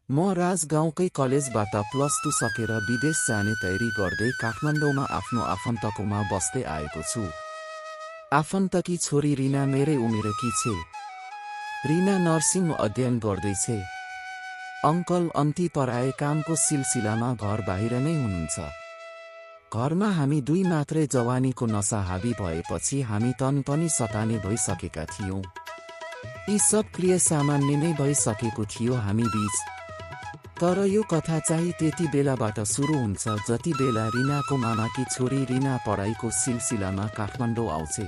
म राजगाउँकै कलेजबाट +2 सकेर विदेश जाने तयारी गर्दै काठमाडौँमा आफ्नो आफन्तकोमा बस्दै आएको छु। आफन्तकी छोरी रिना मेरै उमेरकी छे। रिना नर्सिङ अध्ययन गर्दैछे। अङ्कल अन्ती पराए कामको सिलसिलामा घर बाहिर नै हुनुहुन्छ। घरमा हामी दुई मात्रै जवानीको नशा हावी भएपछि हामी तन पनि सताने भइसकेका थियौं। यी सब क्रिया सामान्य नै भइसकेको थियो हामी बीच। तर यो कथा चाहिँ त्यति बेलाबाट सुरु हुन्छ जति बेला रिनाको मामाकी छोरी रिना पढाइको सिलसिलामा काठमाडौँ आउँछे।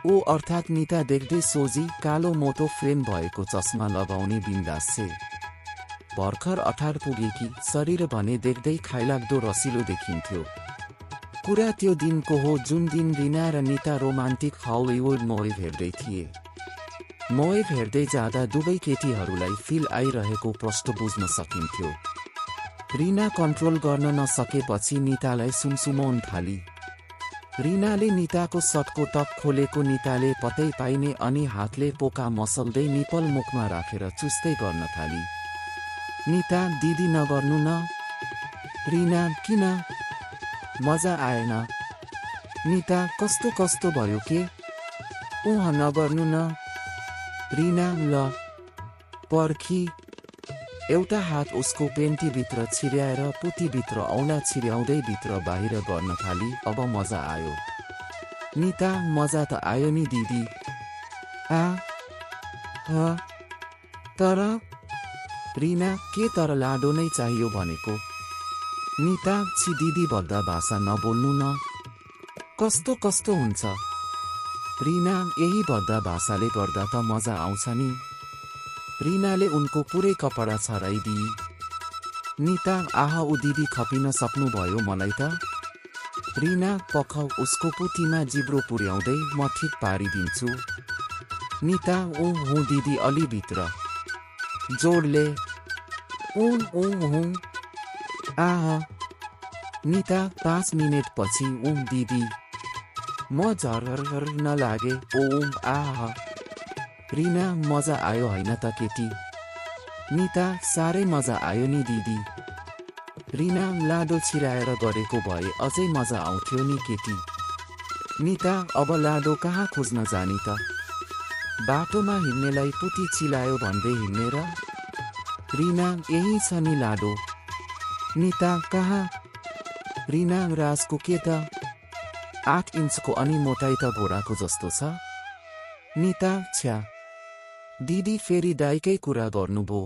ओ अर्थात् निता देख्दै सोझी कालो मोटो फ्रेम भएको चस्मा लगाउने बिन्दास छे। भर्खर 18 पुगेकी, शरीर भने देख्दै खाइलाग्दो रसिलो देखिन्थ्यो। कुरा त्यो दिनको हो जुन दिन रिना र निता रोमान्टिक हलिउड मुभी हेर्दै थिए। मुभी हेर्दै जाँदा दुवै केटीहरूलाई फिल आइरहेको प्रष्ट बुझ्न सकिन्थ्यो। रिना कन्ट्रोल गर्न नसकेपछि नितालाई सुमसुमाउन थाली। रिनाले निताको सर्टको टक खोलेको निताले पत्तै पाइने अनि हातले पोका मसल्दै निपल मुखमा राखेर चुस्दै गर्न थाली। निता दिदी नगर्नु न। रिना किन? मजा आएन। निता कस्तो भयो के? नगर्नु न। रिना ल पर्खी। एउटा हात उसको पेन्टीभित्र छिर्याएर पुतीभित्र औँला छिर्याउँदै भित्र बाहिर गर्न थाली। अब मजा आयो। निता मजा त आयो नि दिदी। तर रिना के तर लाडो नै चाहियो भनेको? निता छि दिदी भद्दा भाषा नबोल्नु न। कस्तो हुन्छ? रिना यही भद्दा भाषाले गर्दा त मजा आउँछ नि। रिनाले उनको पुरै कपडा छराइदिई। निता आह ऊ दिदी खपिन सक्नुभयो मलाई त। रिना पख उसको पुतीमा जिब्रो पुर्याउँदै म ठिक पारिदिन्छु। निता हुँ दिदी अलि भित्र जोडले आह। निता 5 मिनेट पछि दिदी म झरर नलागे आह। रिना मजा आयो हैन त केटी? निता साह्रै मजा आयो नि दिदी। रिना लाडो छिराएर गरेको भए अझै मजा आउँथ्यो नि केटी। निता अब लाडो कहाँ खोज्न जाने त? बाटोमा हिँड्नेलाई पुती चिलायो भन्दै हिँड्ने र? रिना यही छ नि लाडो। निता कहाँ? रिना राजको के त? 8 इन्चको अनि मोटाइ त घोडाको जस्तो छ। निता छ्या दिदी फेरि दाइकै कुरा गर्नुभयो।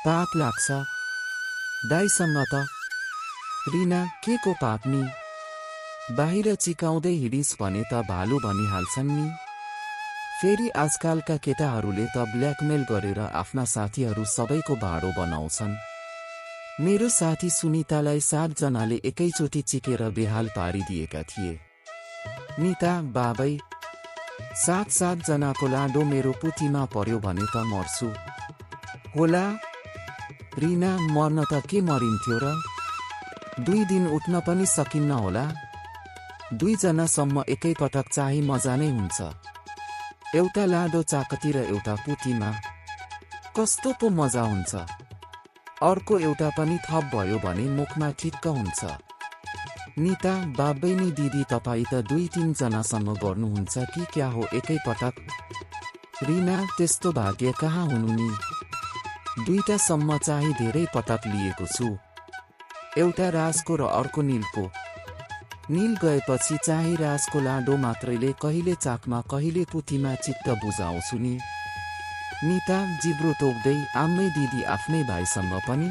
पाप लाग्छ दाइसँग त। रिना के को पाप नि? बाहिर चिकाउँदै हिडिस् भने त भालु भनिहाल्छन् नि। फेरि आजकालका केटाहरूले त ब्ल्याकमेल गरेर आफ्ना साथीहरू सबैको भाडो बनाउँछन्। मेरो साथी सुनितालाई 7 जनाले एकैचोटि चिकेर बेहाल पारिदिएका थिए। निता बाबै 7 जनाको लाडो मेरो पुतीमा पर्यो भने त मर्छु होला। रिना मर्न त के मरिन्थ्यो र? 2 दिन उठ्न पनि सकिन्न होला। 2 जनासम्म एकैपटक चाहिँ मजा नै हुन्छ। एउटा लाडो चाकती र एउटा पुतीमा कस्तो पो मजा हुन्छ। अर्को एउटा पनि थप भयो भने मुखमा ठिक्क हुन्छ। निता बाबै नि दिदी तपाईँ त 2-3 जनासँग गर्नुहुन्छ कि क्या हो एकैपटक? रिना त्यस्तो भाग्य कहाँ हुनु नि। 2टासम्म चाहिँ धेरै पटक लिएको छु। एउटा राजको र अर्को निलको। निल गएपछि चाहिँ राजको लाडो मात्रैले कहिले चाकमा कहिले पुतीमा चित्त बुझाउँछु नि। निता जिब्रो तोक्दै आम्मै दिदी आफ्नै भाइसँग पनि?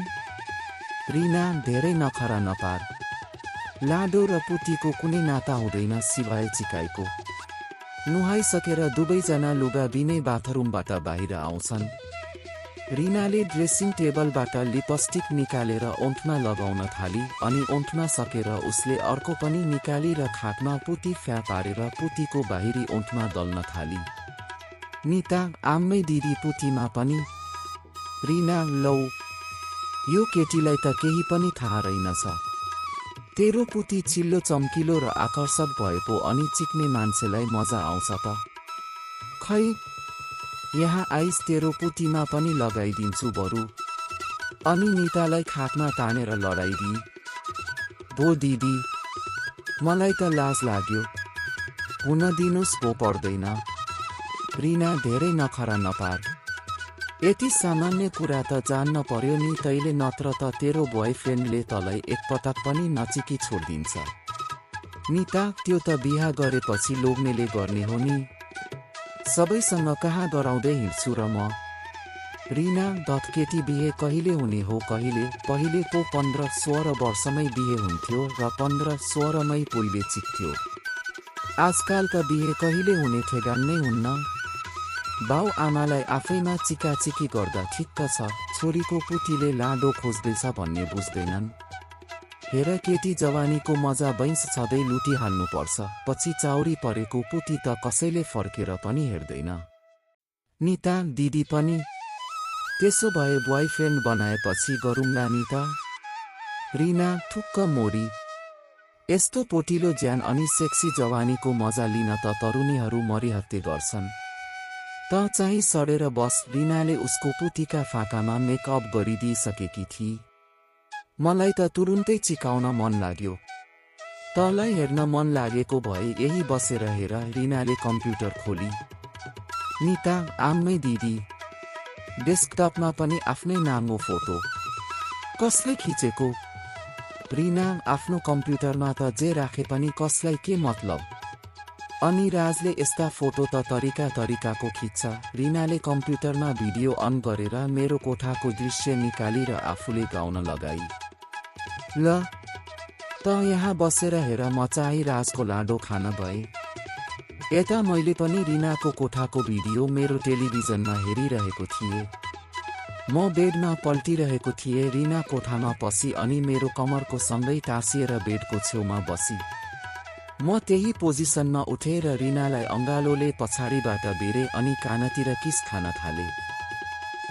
रिना धेरै नखरा नपार। लाडो र पुतीको कुनै नाता हुँदैन सिवाय चिकाइको। नुहाइसकेर दुवैजना लुगा बिनै बाथरुमबाट बाहिर आउँछन्। रिनाले ड्रेसिङ टेबलबाट लिपस्टिक निकालेर ओठमा लगाउन थाली अनि ओठमा सकेर उसले अर्को पनि निकाली र खाटमा पुती फ्या पारेर पुतीको बाहिरी ओठमा दल्न थाली। निता आम्मै दिदी पुतीमा पनि? रिना लौ यो केटीलाई त केही पनि थाहा रहेनछ। तेरो पुती चिल्लो चम्किलो र आकर्षक भए पो अनि चिक्ने मान्छेलाई मजा आउँछ त। खै यहाँ आइस तेरो पुतीमा पनि लगाइदिन्छु बरु। अनि नितालाई खाटमा तानेर लडाइदिई, "भो दिदी, मलाई त लाज लाग्यो, हुन दिनुस् पो पर्दैन। रिना धेरै नखरा नपार, यति सामान्य कुरा त जान्न पर्यो नि तैले, नत्र त तेरो बोयफ्रेन्डले तँलाई एकपटक पनि नचिकी छोडिदिन्छ। निता, त्यो त बिहा गरेपछि लोग्नेले गर्ने हो नि, सबैसँग कहाँ गराउँदै हिँड्छु र म। रिना, दत केटी बिहे कहिले हुने हो कहिले? पहिले पो 15-16 वर्षमै बिहे हुन्थ्यो र 15-16मै पोइले चिक्थ्यो। आजकालका बिहे कहिले हुने ठेगान नै हुन्न। बाउ आमालाई आफैमा चिकाचिकी गर्दा ठिक्क छ, छोरीको पुतीले लाडो खोज्दैछ भन्ने बुझ्दैनन्। हेर केटी, जवानीको मजा बैंस छँदै लुटिहाल्नुपर्छ, पछि चाउरी परेको पुती त कसैले फर्केर पनि हेर्दैन। निता दिदी पनि त्यसो भए बोयफ्रेन्ड बनाएपछि गरौँला नि त। रिना ठुक्क मोरी, यस्तो पोटिलो ज्यान अनि सेक्सी जवानीको मजा लिन त तरुणीहरू मरिहत्ते गर्छन्। त चाहिँ सडेर बस। रिनाले उसको पुतीका फाकामा मेकअप गरिदिइसकेकी थिई। मलाई त तुरुन्तै चिकाउन मन लाग्यो। तँलाई हेर्न मन लागेको भए यही बसेर हेर। रिनाले कम्प्युटर खोली। निता आम्मै दिदी, डेस्कटपमा पनि आफ्नै नामको फोटो, कसले खिचेको? रिना आफ्नो कम्प्युटरमा त जे राखे पनि कसलाई के मतलब? अनि राजले यस्ता फोटो त तरिका तरिकाको खिच्छ। रिनाले कम्प्युटरमा भिडियो अन गरेर मेरो कोठाको दृश्य निकाली र आफूले गाउन लगाई। ल त यहाँ बसेर हेर, म चाहिँ राजको लाडो खान गए। यता मैले पनि रिनाको कोठाको भिडियो मेरो टेलिभिजनमा हेरिरहेको थिएँ। म बेडमा पल्टिरहेको थिएँ। रिना कोठामा पसी अनि मेरो कमरको सँगै टाँसिएर बेडको छेउमा बसी। म त्यही पोजिसनमा उठेर रिनालाई अङ्गालोले पछाडिबाट बेरे अनि कानतिर किस खान थाले।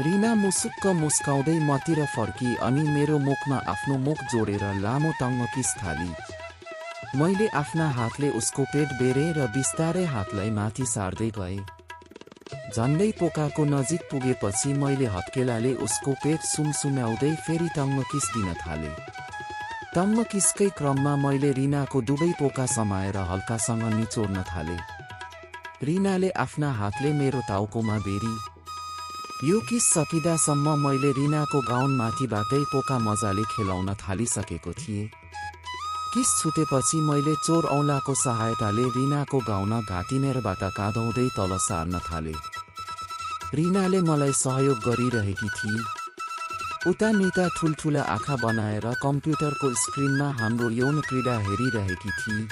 रिना मुसुक्क मुस्काउँदै मतिर फर्की अनि मेरो मुखमा आफ्नो मुख जोडेर लामो टङ्ग किस थाली। मैले आफ्ना हातले उसको पेट बेरे र बिस्तारै हातलाई माथि सार्दै गए। झन्डै पोकाको नजिक पुगेपछि मैले हत्केलाले उसको पेट सुमसुम्याउँदै फेरि टङ्ग किस दिन थाले। टङ्ग किसकै क्रममा मैले रिनाको दुवै पोका समाएर हल्कासँग निचोर्न थाले। रिनाले आफ्ना हातले मेरो टाउकोमा बेरी। यो किस सकिदासम्म मैले रिनाको गाउन माथिबाटै पोका मजाले खेलाउन थालिसकेको थिएँ। किस छुटेपछि मैले चोर औँलाको सहायताले रिनाको गाउन घाँटिनेरबाट काँधाउँदै तल सार्न थाले। रिनाले मलाई सहयोग गरिरहेकी थिई। उता निता ठुल्ठुला आँखा बनाएर कम्प्युटरको स्क्रिनमा हाम्रो यौन क्रीडा हेरिरहेकी थिई।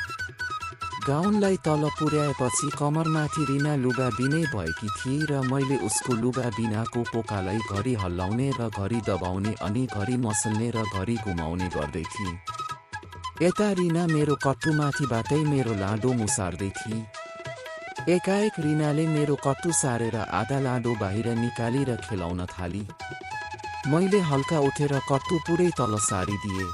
गाउनलाई तल पुर्याएपछि कमरमाथि रिना लुगा बिनै भएकी थिई र मैले उसको लुगा बिनाको पोकालाई घरि हल्लाउने र घरि दबाउने अनि घरि मसल्ने र घरि घुमाउने गर्दै थिएँ। यता रिना मेरो कट्टुमाथिबाटै मेरो लाडो मुसार्दै थिई। एकाएक रिनाले मेरो कट्टु सारेर आधा लाडो बाहिर निकालेर खेलाउन थाली। मैले हल्का उठेर कट्टु पुरै तल सारिदिए।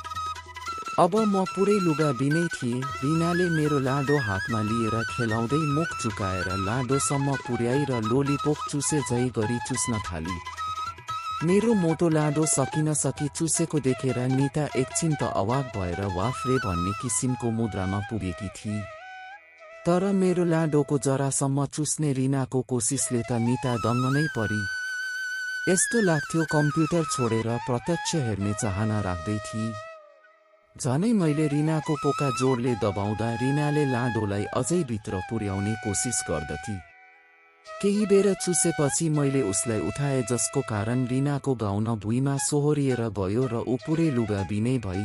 अब म पुरै लुगा बिनै थिएँ। रिनाले मेरो लाडो हातमा लिएर खेलाउँदै मुख चुकाएर लाडोसम्म पुर्याई र लोलीपोप चुसे झै गरी चुस्न थाली। मेरो मोटो लाडो सकिन सकि चुसेको देखेर निता एकछिन त अवाक भएर वाफ रे भन्ने किसिमको मुद्रामा पुगेकी थिई। तर मेरो लाडोको जरासम्म चुस्ने रिनाको कोसिसले त निता दङ्ग नै परी। यस्तो लाग्थ्यो कम्प्युटर छोडेर प्रत्यक्ष हेर्ने चाहना राख्दै थिई। झनै मैले रिनाको पोका जोडले दबाउँदा रिनाले लाडोलाई अझै भित्र पुर्याउने कोसिस गर्दथी। केही बेर चुसेपछि मैले उसलाई उठाए, जसको कारण रिनाको गाउन भुइँमा सोहोरिएर गयो र ऊ पुरै लुगा बिनै भई।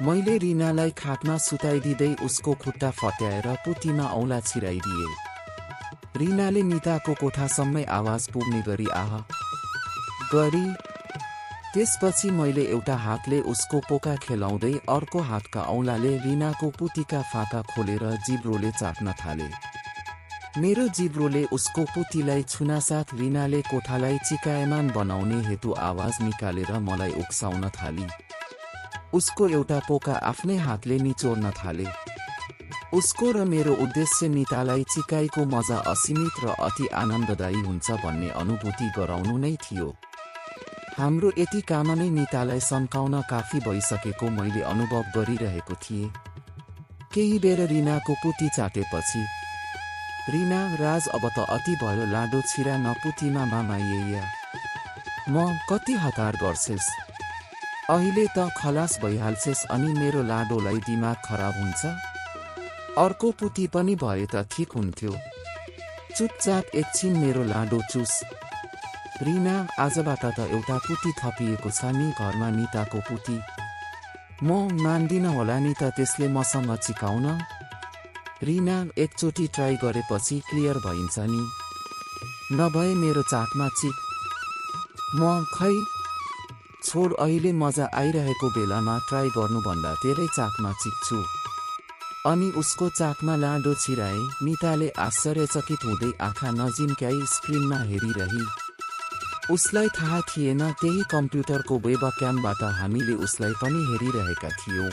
मैले रिनालाई खाटमा सुताइदिँदै उसको खुट्टा फट्याएर पुतीमा औँला छिराइदिए। रिनाले निताको कोठासम्मै आवाज पुग्ने गरी आह गरी। त्यसपछि मैले एउटा हातले उसको पोका खेलाउँदै अर्को हातका औँलाले रिनाको पुतीका फाका खोलेर जिब्रोले चाट्न थाले। मेरो जिब्रोले उसको पुतीलाई छुनासाथ रिनाले कोठालाई चिकायमान बनाउने हेतु आवाज निकालेर मलाई उक्साउन थाली। उसको एउटा पोका आफ्नै हातले निचोर्न थाले। उसको र मेरो उद्देश्य नितालाई चिकाइको मजा असीमित र अति आनन्ददायी हुन्छ भन्ने अनुभूति गराउनु नै थियो। हाम्रो यति काम नै नितालाई सन्काउन काफी भइसकेको मैले अनुभव गरिरहेको थिएँ। केही बेर रिनाको पुती चाटेपछि, रिना राज अब त अति भयो, लाडो छिरा नपुतीमा मामाइया, म कति हतार गर्छेस्, अहिले त खलास भइहाल्छेस् अनि मेरो लाडोलाई दिमाग खराब हुन्छ। अर्को पुती पनि भए त ठिक हुन्थ्यो। चुपचाप एकछिन मेरो लाडो चुस। रिना आजबाट त एउटा पुती थपिएको छ नि घरमा, निताको पुती। म मान्दिन होला नि त त्यसले मसँग चिकाउन। रिना एकचोटि ट्राई गरेपछि क्लियर भइन्छ नि, नभए मेरो चाकमा चिक। म खै छोड, अहिले मजा आइरहेको बेलामा ट्राई गर्नुभन्दा धेरै चाकमा चिक्छु। अनि उसको चाकमा लाडो छिराए। निताले आश्चर्यचकित हुँदै आँखा नजिम्क्याई स्क्रिनमा हेरिरही। उसलाई थाहा थिएन त्यही कम्प्युटरको वेबक्यामबाट हामीले उसलाई पनि हेरिरहेका थियौँ।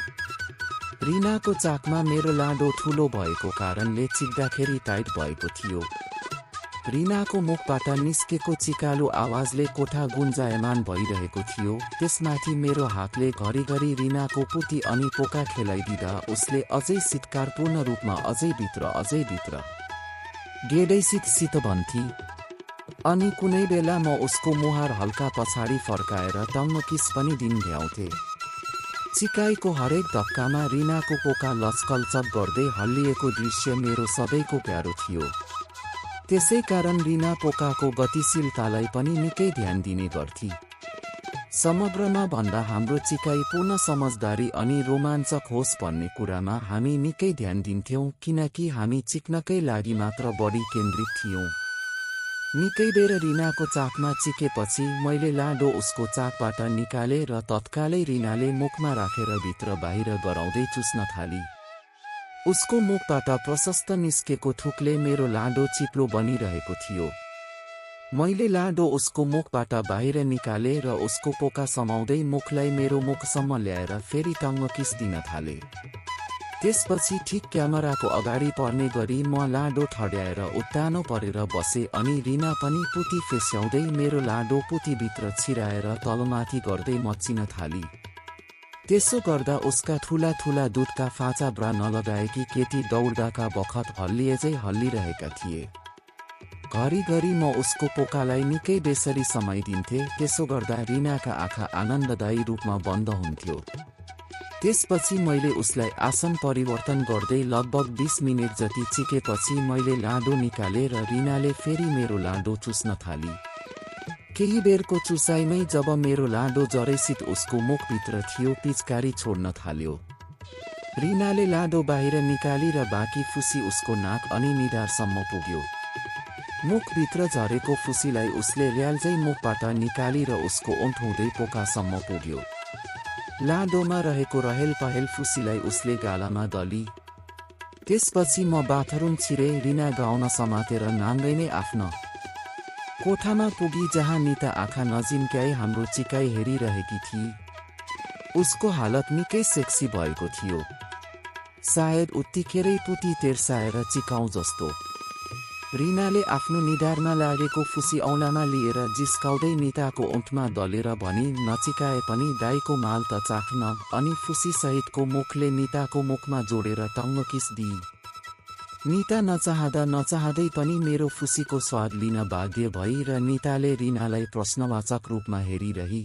रिनाको चाकमा मेरो लाडो ठुलो भएको कारणले चिक्दाखेरि टाइट भएको थियो। रिनाको मुखबाट निस्केको चिकालो आवाजले कोठा गुन्जायमान भइरहेको थियो। त्यसमाथि मेरो हातले घरिघरि रिनाको पुती अनि पोका खेलाइदिँदा उसले अझै सितकारपूर्ण रूपमा अझै भित्र गेडै सित भन्थी। अनि कुनै बेला म उसको मुहार हल्का पछाडि फर्काएर टङ्ग किस पनि दिन भ्याउँथे। चिकाइको हरेक धक्कामा रिनाको पोका लचकलचक गर्दै हल्लिएको दृश्य मेरो सबैको प्यारो थियो। त्यसै कारण रिना पोकाको गतिशीलतालाई पनि निकै ध्यान दिने गर्थी। समग्रमा भन्दा हाम्रो चिकाइ पूर्ण समझदारी अनि रोमाञ्चक होस् भन्ने कुरामा हामी निकै ध्यान दिन्थ्यौँ, किनकि हामी चिक्नकै लागि मात्र बढी केन्द्रित थियौँ। निकै बेर रिनाको चाकमा चिकेपछि मैले लाडो उसको चाकबाट निकाले र तत्कालै रिनाले मुखमा राखेर भित्र बाहिर गराउँदै चुस्न थाली। उसको मुखबाट प्रशस्त निस्केको थुकले मेरो लाडो चिप्लो बनिरहेको थियो। मैले लाडो उसको मुखबाट बाहिर निकाले र उसको पोका समाउँदै मुखलाई मेरो मुखसम्म ल्याएर फेरि टङ्ग किस दिन थाले। त्यसपछि ठिक क्यामेराको अगाडि पर्ने गरी म लाडो ठड्याएर उत्तानो परेर बसे अनि रिना पनि पुती फेस्याउँदै मेरो लाडो पुतीभित्र छिराएर तलमाथि गर्दै मच्चिन थाली। त्यसो गर्दा उसका ठुला ठुला दुधका फाँचा ब्रा नलगाएकी केटी दौड्दाका बखत हल्लिएझै हल्लिरहेका थिए। घरिघरि म उसको पोकालाई निकै बेसरी समाइदिन्थे। त्यसो गर्दा रिनाका आँखा आनन्ददायी रूपमा बन्द हुन्थ्यो। त्यसपछि मैले उसलाई आसन परिवर्तन गर्दै लगभग 20 मिनेट जति चिकेपछि मैले लाडो निकाले र रिनाले फेरि मेरो लाडो चुस्न थाली। केही बेरको चुसाइमै जब मेरो लाडो जरैसित उसको मुखभित्र थियो, पिचकारी छोड्न थाल्यो। रिनाले लाडो बाहिर निकाली र बाँकी फुसी उसको नाक अनि निधारसम्म पुग्यो। मुखभित्र झरेको फुसीलाई उसले र्याल्झै मुखबाट निकाली र उसको ओठ हुँदै पोकासम्म पुग्यो। लाडोमा रहेको रहेल पहेल फुसीलाई उसले गालामा दली। त्यसपछि म बाथरुम छिरे। रिना गाउन समातेर नाङ्गै नै आफ्नो कोठामा पुगी, जहाँ निता आँखा नजिम्क्याई हाम्रो चिकाइ हेरिरहेकी थिई। उसको हालत निकै सेक्सी भएको थियो, सायद उत्तिखेरै पुती तेर्साएर चिकाउँ जस्तो। रिनाले आफ्नो निधारमा लागेको फुसी औँलामा लिएर जिस्काउँदै निताको ओठमा दलेर भनी, नचिकाए पनि दाइको माल त चाख्न, अनि फुसी सहितको मुखले निताको मुखमा जोडेर टङ्ग किस दिई। निता नचाहँदै पनि मेरो फुसीको स्वाद लिन बाध्य भई र निताले रिनालाई प्रश्नवाचक रूपमा हेरिरही।